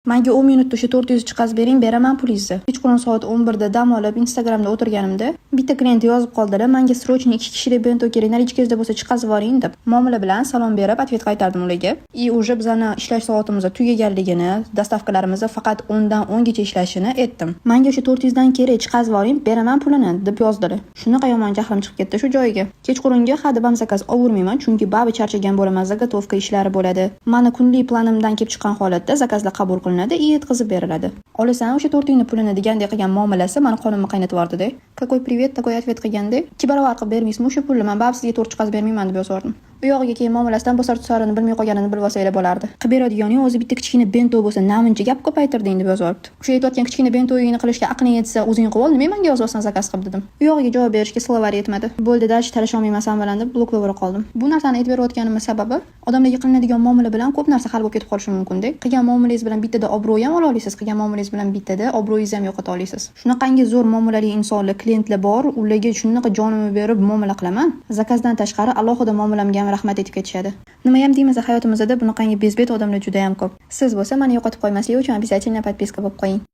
Manga 10 minutda o'sha 400 chiqazib bering, beraman pulingizni. Kechqurun soat 11 da dam olib, Instagramda o'tirganimda bitta klient yozib qoldilar: "Manga срочно ikki kishilik bento kerak, наличка ngizda bo'lsa chiqazib yuboring", deb. Muomala bilan salom berib, ответ qaytardim ularga. И уже bizani ishlash soatimiz tugaganligini, доставка larimiz faqat 10 dan 10 gacha ishlashini aytdim. "Manga o'sha 400 dan kerak, chiqazib yuboring, beraman pulini", deb yozdilar. Shunaqa yomon jahlim chiqib ketdi shu joyiga. Kechqurungi hadeb ham zakaz olvermayman, chunki baribir charchagan bo'laman, заготовка ishlari bo'ladi. Mani kunlik planimdan kelib chiqqan holatda zakazlar qabul qilinadi и yetkazib beriladi. "Olasan o'sha tortingni pulini", degandek qilgan muomalasi mani qonimni qaynatib yubordi-da. Какой привет, такой ответ qilganda, "Ikki barobar qilib bermaysizmi o'sha pulni, man baribir sizga tort chiqazib bermayman", deb yozib. U yog'iga keyin muomalasidan bosar tusarini bilmay qolganini bilib olsanglar bo'lardi. "Qilib beradiganing o'zi bitta kichkina bento bo'lsa, namuncha gap ko'paytirding", deb yozib yuboribdi. "O'sha aytayotgan kichkina bentoyingni qilishga aqling yetsa, o'zing qilib ol, nima menga yozyapsan zakaz qilib", dedim. U yog'iga javob berishga словар yetmadi. "Bo'ldi, дальше talasha olmayman san bilan", deb bloklab qoldim. Bu narsani aytib berayotganimning sababi, odamlarga qilinadigan muomala bilan ko'p narsa hal bo'lib ketib qolishi mumkin-da. Qilgan muomalangiz bilan bittada obro' ham ola olasiz, qilgan muomalangiz bilan bittada obro'yingizni ham yo'qota olasiz. Shunaqangi zo'r muomalali insonlar, klientlar bor, ularga shunaqa jonimni berib muomala qilaman. Zakazdan tashqari alohida muomalamga ham rahmat aytib ketishadi. Nima ham deymiz, hayotimizda bunaqangi bezbet odamlar juda ham ko'p. Siz bo'lsa meni yo'qotib qo'ymaslik uchun обязательно подписка bo'lib qo'ying.